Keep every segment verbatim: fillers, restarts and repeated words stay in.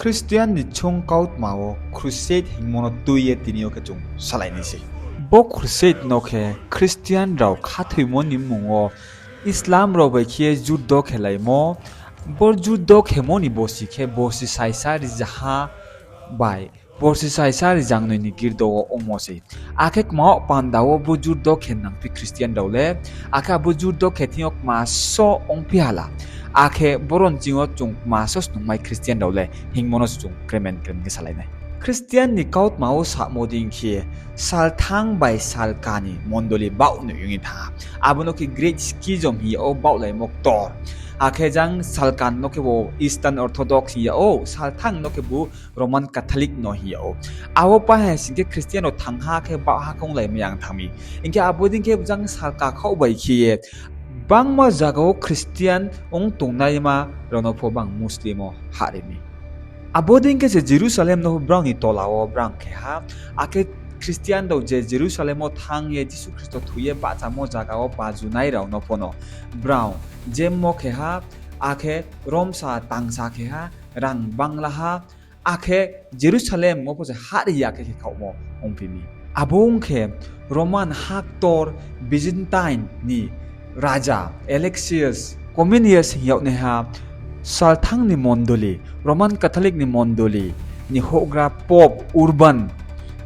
Christian ni chung kautma wo crusade hingmo no tui ye tini yo khe chung salai nai sei. Bo crusade no khe Christian rao khathoimo ni mmung wo Islam rao bai khe juddo khelaimo. Bo juddo khemo ni bosi khe bosi saisa rizaha bai bosi saisa rizangnoi ni girdo wo ongmo sei. Akhe kma wo panda wo bo juddo khe nangphi Christian rao le, akhe abo juddo khe thing yo kma so ongphi hala, akhe boro ni ching yo chung kma so snungmai Christian rao le hingmo no se chung kremen kremen khe salai nai. Christian ni kautma wo samo dei khe, salthang bai salka ni mondoli baoh no ong ye thanng ha. Abo no khe Great Schism hing yag ou, baohlaimo ktor. Akhe jang salka no khe bo Eastern Orthodox hing yag ou, salthang no khe bo Roman Catholic no hing yag ou. Abo pai hai sing khe Christian rao thanng ha khe baoh ha khe onglaimai ya thanng mi. Hing khe abo dei khe jang salka khaoh bai khe ye, bangma zaga wo Christian ong tongnaima rao no pho bang Muslim wo hahri mi. Abo dei khe se Jerusalem no pho brao ni tola wo brang khe ha, akhe Christian rao je Jerusalem wo thanng ye Jisu Khristo thoi ye bahchamo zaga wo bajunai rao no pho no brao jemmo khe ha, akhe romsa tangsa khe ha, rang bangla ha, akhe Jerusalem wo pho se hahri ya khe khe khaohmo ongphi mi. Abo ong khe Roman ha ktor Byzantine ni raja Alexius Comnenus hing yag naiha, salthang ni mondoli, Roman Catholic ni mondoli ni houhgra Pope Urban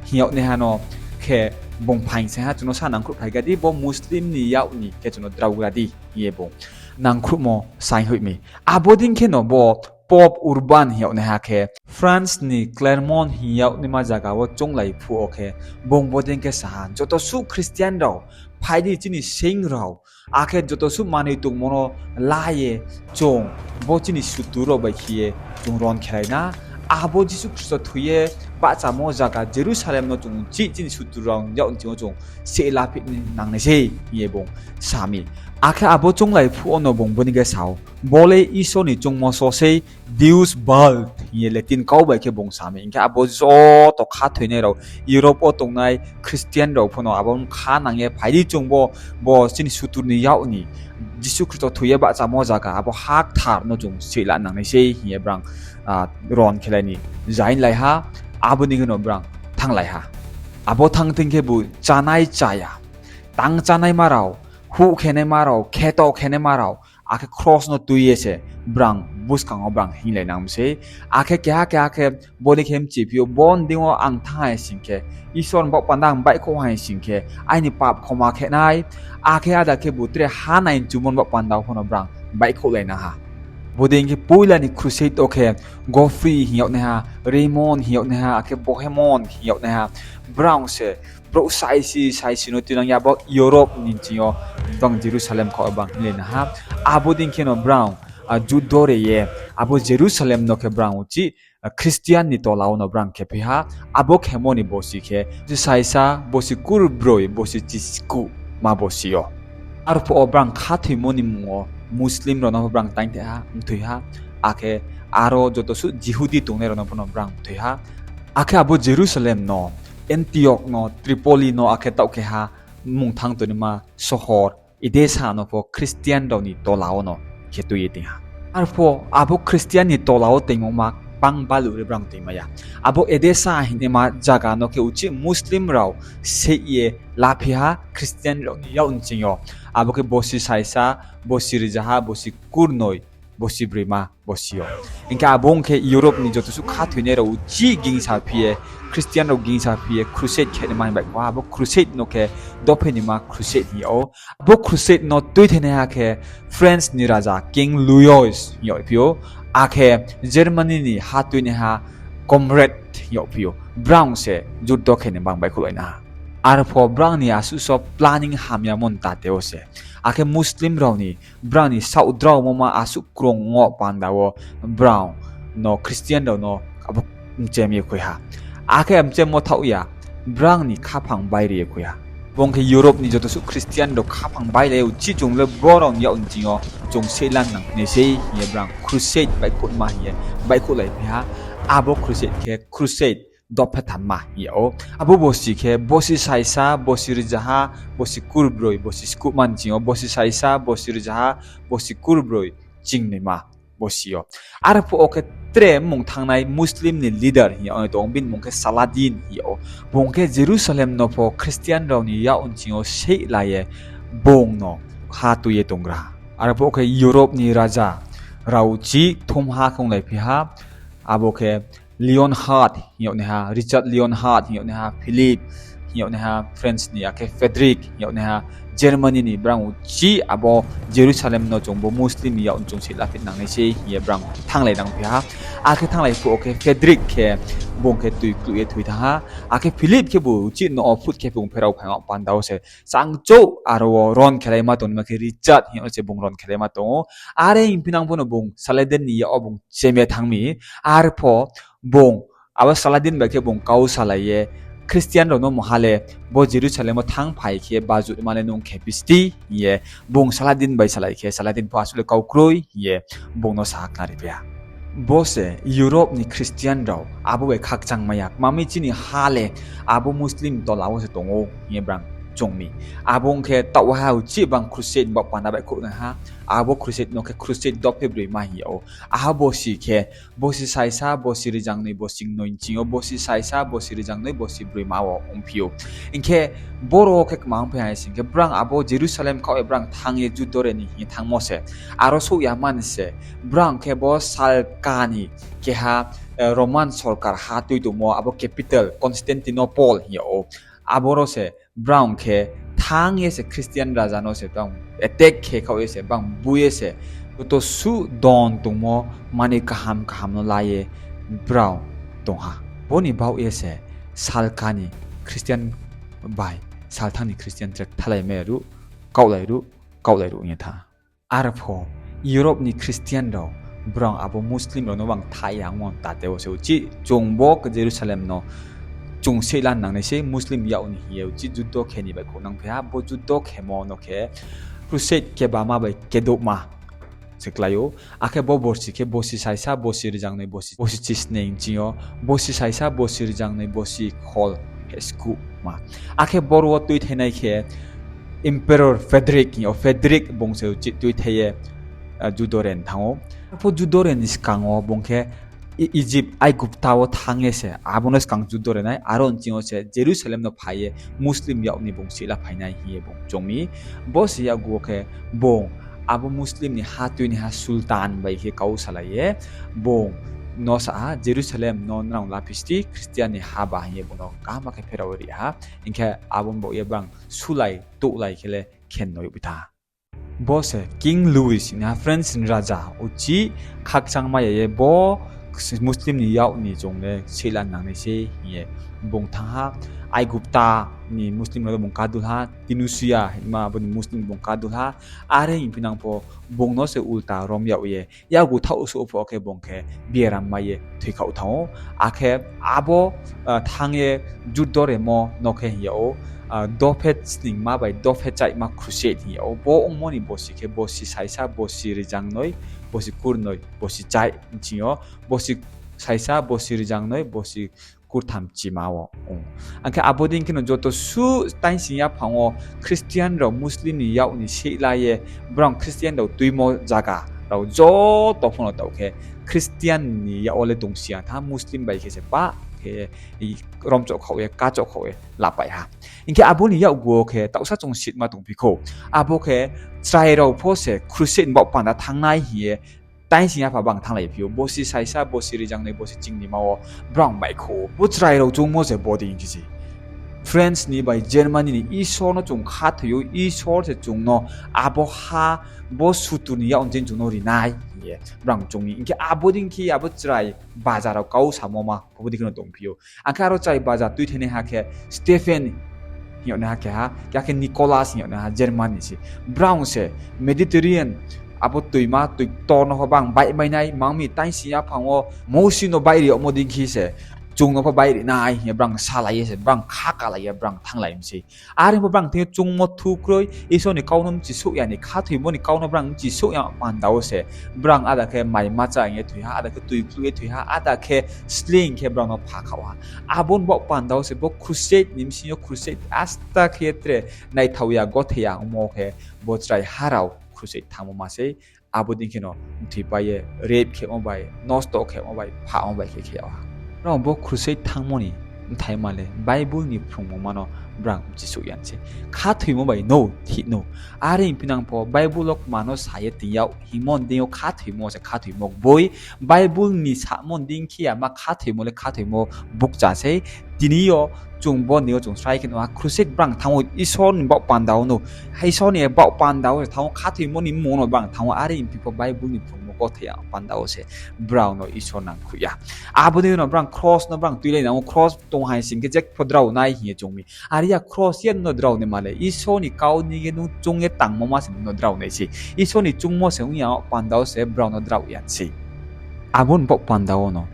hing yag naiha no khe bung phaing sai ha, chung no sa nangkhruh phai ga di, bo Muslim ni yak ni khe chung no draugra di hing ye bung nangkhruhmo saing hoih mi. Abo dei khe no bo Pope Urban hing yag naiha khe France ni Clermont hing yag naima zaga wo chounglai phuh wo khe, bung bo dei khe sa ha, joto suh Christian rao, phai di chini seing rao, akhe joto suh manoi tongmo no la ye chung bo chini sutur rao bai khe ye chung ron khelai na. Abo Jisu Khristo thoi ye bahchamo zaga Jerusalem no chung chih chini sutur rao yak ni ching yo chung seh la phi nang nai sei hing ye bung sa mi. Akhe abo chounglai phuh wo no bung bo dei khe sa ou, bo le Isor ni choungmo so sei, Deus vult hing ye Latin kau bai khe bung sa mi. Hing khe abo joto khathoinai rao, Europe wo tongnai Christian rao pho no abo kha nang ye, phai di chung bo, bo chini sutur ni yak ni, Jisu Khristo thoi ye bahchamo zaga, abo ha kthar no chung seh la nang nai sei hing ye brang ron khelai ni jainlai ha. Abo ni khe no brang thannglai ha. Abo thanng thing khe bu chánai chaya, tang chánaima rao, huh khenaima rao, kheto khenaima rao, akhe kros no tui ye se brang buskang wo brang hinglai nang mi sei. Akhe keha keha khe bo dei khe mchiphi ou, bo ni deing wo ang thanng hai sing khe, Isor ni baoh panda ang baihkhouh hai sing khe, aini pap khoma khe nai. Akhe áda khe bu tre ha nai chumo ni baoh panda wo pho no brang baihkhouhlai na ha. Bo dei khe poila ni crusade wo khe Godfrey hing yag naiha, Raymond hing yag naiha, akhe Bohemond hing yag naiha, brang se brouh saisi saisi no tuinang ya, abo Europe ni ching yo bang Jerusalem khaoh bang hinglai na ha. Abo dei khe no brang juddo re ye, abo Jerusalem no khe brang uchih Christian ni tola wo no brang khephi ha. Abo khemo ni bosi khe, bosi saisa, bosi kurbroi, bosi chiskuhma bosi yo. Arphuh wo brang khathoimo ni mmung wo Muslim rao no pho brang taingthai ha, mthoi ha, akhe aro joto suh Jihudi tongnai rao no pho no brang mthoi ha. Akhe abo Jerusalem no, Antioch no, Tripoli no, akhe taoh keha mmung thanng tongnaima sohor Edessa no pho Christian rao ni tola wo no khe tui ye toing ha. Arphuh abo Christian ni tola wo toingmo ma bang baluh re brang toingmai ya. Abo Edessa hingnaima zaga no khe uchih Muslim rao seih ye laphi ha Christian rao ni yak ni ching yo. Abo khe bosi saisa, bosi rizaha, bosi kurnoi, bosi broima bosi yo. Hing khe abo ong khe Europe ni joto suh khathoinai rao uchih gingsa phi ye, Christian rao gingsa phi ye crusade khe naima hing baihkhouh ha. Abo crusade no khe dophe nima crusade hing yag ou. Abo crusade no tuithenaiha khe France ni raja King Louis hing yagphi ou, akhe Germany ni ha tuinaiha Conrad hing yagphi ou. Brang se juddo khe ni bang baihkhouhlai na ha. Arphuh brang ni asuh so planning hamyamo ni tate wo se, akhe Muslim rao ni brang ni saoh draomo ma asuh krung wo panda wo brang no Christian rao no abo mchem ye khui ha. Akhe mchemmo thaoh ya, brang ni khaphang bairi ye khui ha. Bung khe Europe ni joto suh Christian rao khaphang bailai uchih chung le brao ni yak ni ching yo chung seihla nang nai sei hing ye brang crusade baihkhouhma hing ye baihkhouhlaiphi ha. Abo crusade khe crusade dophe thamma hing yag ou. Abo bosi khe bosi saisa, bosi rizaha, bosi kurbroi, bosi skuhma ni ching yo, bosi saisa, bosi rizaha, bosi kurbroi, chingnoima. bo si yo. Arphuh wo khe tre mmung thanngnai Muslim ni leader hing yag nai tong ou, bini mmung khe Saladin hing yag ou. Bung khe Jerusalem no pho Christian rao ni yak nching yo seihla ye bung no ha tui ye tonggra. Arphuh wo khe Europe ni raja rao chih thumha khe onglaiphi ha, abo khe Leonhard hing yag naiha, Richard Leonhard hing yag naiha, Philip hing yag naiha, France ni, akhe Frederick hing yag naiha, Germany ni, brang uchih abo Jerusalem no chung bo Muslim ni yak nching seihla phi nangnai sei hing ye brang thannglai nangphi ha. Akhe thannglai phuh wo khe Frederick khe bung khe tui kluh ye thoi thanng ha. Akhe Philip khebu uchih no wo phut khe bung pherao phaimo panda wo se changchouh aro wo ron khelaima tongnaima khe Richard hing yag no se bung ron khelaima tong ou. Are hing phinang pho no bung Saladin ni yak wo bung cheme thanng mi. Arpho bung abo Saladin bai khe bung kau salai ye, Christian rao no mungha le bo Jerusalem wo thanngphai khe bajutma le nung khe phi sdi hing ye, bung Saladin bai salai khe, Saladin pho asuh le kau kroi hing ye bung no sa khnari phi ha. Bo se Europe ni Christian rao abo bai khakchang mai ya, kma mi chini ha le abo Muslim tola wo se tong ou hing ye brang choung mi. Abo ong khe taoh waha uchih bang crusade baoh panda baihkhouh nai ha, abo crusade no khe crusade dophe broima hing yag ou. Aha bosi khe, bosi saisa, bosi rizangnoi, bosi knoi nching yo, bosi saisa, bosi rizangnoi, bosi broima wo ongphi ou. Hing khe boro wo khe kma ongphi hai sing khe, brang abo Jerusalem khaoh ye brang thanng ye Judo re ni hing ye thanngmo se, aro souh ya man se, brang khe bo salka ni keha, eh, Roman sorkar ha tui tongmo, abo capital Constantinople hing yag ou. Aboro se brang khe thanng ye se Christian raja no se brang attack khe khaoh ye se, brang bu ye se, joto suh don tongmo manoi kaham kaham no la ye brang tong ha. Bo ni baoh ye se salka ni Christian bai salthang ni Christian tre kthalai mai ruh, kaohlai ruh, kaohlai ruh ong ye thanng ha. Arpho Europe ni Christian rao, brang abo Muslim rao no bang tha ya ongmo tate wo se uchih chung bo Jerusalem no chung seihla nangnai sei, Muslim yak ni hing ye uchih judo khe ni baihkhouh nangphi ha. Bo judo khemo no khe crusade kebama bai kedouhma se klái ou. Akhe bo borsi khe bosi saisa, bosi rizangnoi, bosi, bosi chisnoi nching yo, bosi saisa, bosi rizangnoi, bosi khol heskuhma. Akhe boro wo tuithainai khe Emperor Frederick hing yag ou, Frederick bung se uchih tuithai ye, ah, judo re ni thanng ou. Arpho judo re ni skang wo bung khe E-, Egypt, Aigupta wo thanng ye se, abo no skang judo re nai, aro nching yo se Jerusalem no phai ye Muslim yak ni bung seihla phai nai hing ye bung choung mi. Bo se yakgu wo khe bung abo Muslim ni ha tui ni ha Sultan bai khe kau salai ye, bung no sa ha, Jerusalem no nrao laphi sdi, Christian ni ha ba hing ye bung no kaham khe pherao ri ha. Hing khe abo ni baoh ye bang sulai touhlai khe le khe noi bi tha. Bo se King Louis ni ha, France ni raja, uchih khakchang mai ya ye bo Muslim ni yak ni chung le seihla nangnai sei hing ye bung thanng ha. Aigupta ni Muslim rao no bung kadul ha, Tunisia hingma abo ni Muslim bung kadul ha. Are hing phinang pho bung no se ulta rom yag ye yakgu thaoh souh pho khe bung khe biaram mai ye thoikhaoh thanng ou. Akhe abo, ah, thanng ye judo remo no khe hing yag ou, ah, dophe sningma bai dophe chaihma crusade hing yag ou. Bo ongmo ni bosi khe bosi saisa, bosi rizangnoi, bosi kurnoi, bosi chai nching yo, bosi saisa, bosi rizangnoi, bosi kurtham chima wo ong. Ang khe abo dei khe no joto suh tainsing yaphang wo Christian rao Muslim ni yak ni seihla ye, brang Christian rao tuimo zaga rao joto pho no taoh khe Christian ni yak wo le tongsi ya tha, Muslim bai khe se pa khe romchoh khaoh ye, kachoh khaoh ye lapai ha. Hing khe abo ni yakgu wo khe taohsa chung sitma tongphi khou. Abo khe chrai rao pho se crusade ni baoh panda thanngnai hing ye tainsing yapha bang thannglai phi ou. Bosi saisa, bosi rizangnoi, bosi chingnima wo brang baihkhouh ou. Bo chrai rao choungmo se bo dei khe se France ni bai Germany ni Isor no chung khathoi ou, Isor se chung no abo ha, bo sutur ni yak nching chung no ri nai hing ye brang choung mi. Hing khe abo dei khe abo chrai baja rao kau samo ma, abo dei khe no tongphi ou. Ang khe aro chrai baja tuithainaiha khe Stephen hing yag naiha keha, keha khe Nicholas hing yag naiha Germany se. Brang se Mediterranean abo toima, toi ktor no pho bang baihmai nai, mang mi tainsing yaphang wo Mousi no baihri yagmo dei khe se chung no pho baihri nai hing ye brang salai ye se, brang khakalai ye brang thannglai mi sei. Are pho brang thing yo choungmo thu kroi, Isor ni kau no mchisouh ya ni, khathoimo ni kau no brang mchisouh ya panda wo se, brang ada khe mai macha hing ye thoi ha, ada khe toi kluh ye thoi ha, ada khe sleing khe brang no pha khaoh ha. Abo ni baoh panda wo se bo crusade ni bsing yo crusade asta khe tre naithao ya, gothe ya ongmo khe bo chrai ha rao crusade thanngmo ma sei. abo dei kheno mthoipai ye rape khemo bai, nosto khemo bai, phamo bai khe khe yag ha. Brao bo crusade thanngmo ni bthaima le Bible ni phrungmungma no brang mchisuh ya se. Khathoimo bai no thih no. Are hing phinang pho Bible wo kma no sa ye tong yag hingmo ni deing yo khathoimo se khathoimo boi. Bible ni samo ni deing khe yama khathoimo le khathoimo bukcha sei. Tini yo chung bo ni yo chung srai khe nuh ha, crusade brang thanng ou Isor ni baoh panda wo no. Isor ni baoh panda wo se thanng ou, khathoimo ni mmung no brang thanng ou, are hing phi pho Bible ni phrungmo kauthai ya panda wo se brao no Isor nangkhruh ya. Abo dei no brang cross no brang tuilai nang ou, cross tong hai sing khe je pho drao nai hing ye chung mi. Are ya cross ye no drao naima le, Isor ni kau ni ye nung choung ye tangmo ma se nung no drao nai se. Isor ni choungmo se ong ya panda wo se brao no drao ya se. Abo ni baoh panda wo no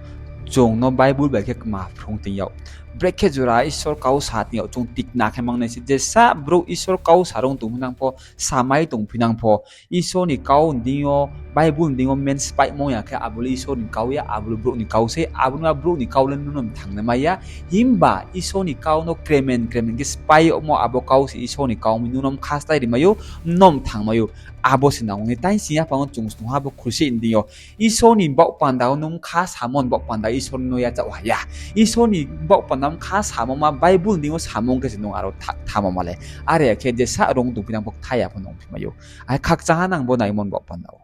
chung no Bible bai khe kma phrung tong yag. Brekhe jora Isor kau sa tong yag chung tikna khe mang nai se. Jesa brouh Isor kau sa rung tong phinang pho, samai tong phinang pho, Isor ni kau ni deing yo, Bible ni deing yo men spáimo ya khe abo le Isor ni kau ya, abo le brouh ni kau sei, abo no brouh ni kau le nung no mthang nai mai ya. Himba Isor ni kau no kremen kremen khe spái yagmo abo kau se Isor ni kau mi nung no mkha slái ri mai ou, nung no mthang mai ou. Abo se nang ni tai sing yaphang wo chung snung ha bo crusade ni deing yo. Isor ni baoh panda wo nung mkha samo ni baoh panda Isor no yachaoh ha ya. Isor ni baoh panda mkha samo ma Bible ni deing yo samung khe se nung aro tha-, thamo ma le. Are ya khe jesa rung tong phinang pho ktha ya pho nung phi mai ou. Ai khakchang ha nang bo naimo ni baoh panda wo.